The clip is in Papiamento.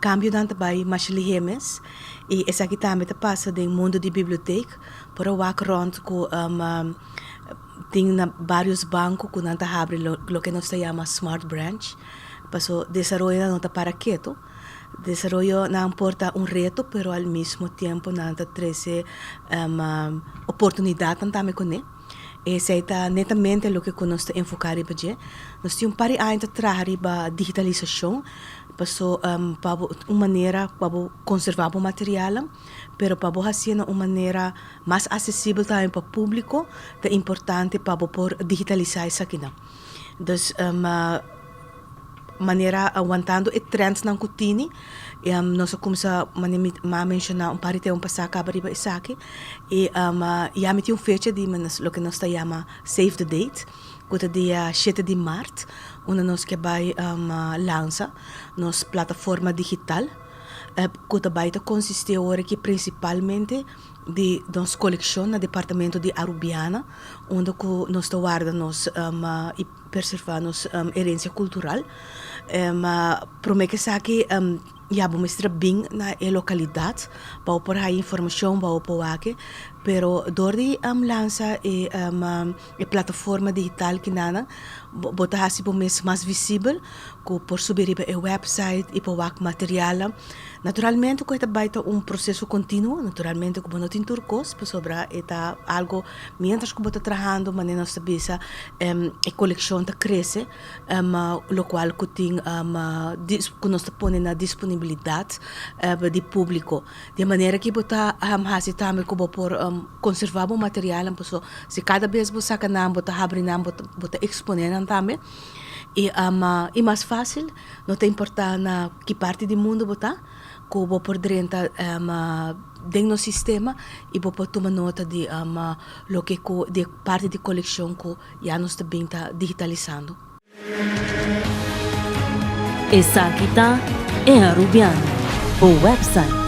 Cambionan ta bay masha lihe mes y esaki tambe ta pasa den mundo di biblioteek. Por a wak rond cu tin na varios banco cu nan ta habri loke nos ta yama smart branch. Paso desaroyonan no ta para keto. Desaroyonan por ta un reto pero al mismo tiempo nan ta trece oportunidadnan tambe cune. Esei ta netamente loke ku nos ta enfoká riba dje. Nos tin un par di aña ta traha riba digitalisashon, paso pa bo un manera pa bo konservá bo materialnan, pero pa bo hasié na un manera mas asesibel tambe pa públiko, ta importante pa bo por digitalisá esakinan. Dus manera awantando e trendsnan ku tini, nos a kumsa manera mi a menshoná un par di tempu pasá kaba riba esaki i ya mi tin un fecha di loke nos ta yama save the date ku ta dia shete di mart unda nos ke bai lansa nos plataforma digital ku ta bai ta konsistí awor aki prinsipalmente di nos kolekshon na departamento di Arubiana unda ku nos ta warda nos i Preservá nos herensia kultural. Ma promé ku esaki ya bo mester a bin na e lokalidat pa bo por haya informashon, pa bo por wak. Pero dor di lansa e plataforma digital kinanan bo ta hasi bo mes mas visibel ku por subi riba e wèpsait i por wak materialnan. Naturalmente ku e ta bai ta un proseso kontinuo, naturalmente ku bo no tin tur kos pasobra e ta algu mientras ku bo ta trahando manera nos ta bisa e kolekshon ta krese lokual ku tin ku nos ta pone na disponibilidat di públiko. Di e manera ki bo ta hasi tambe ku bo por konservá bo materialnan pasobra si kada bes bo saka nan bo ta habri nan bo ta eksponé nan tambe i i mas fásil. No ta importá na ki parti di mundu bo ta, ku bo por drenta den nos sistema i bo por tuma nota di loke ku di e parti di kolekshon ku ya nos ta bin ta digitalisando. Esaki ta E Arubiano, bo website.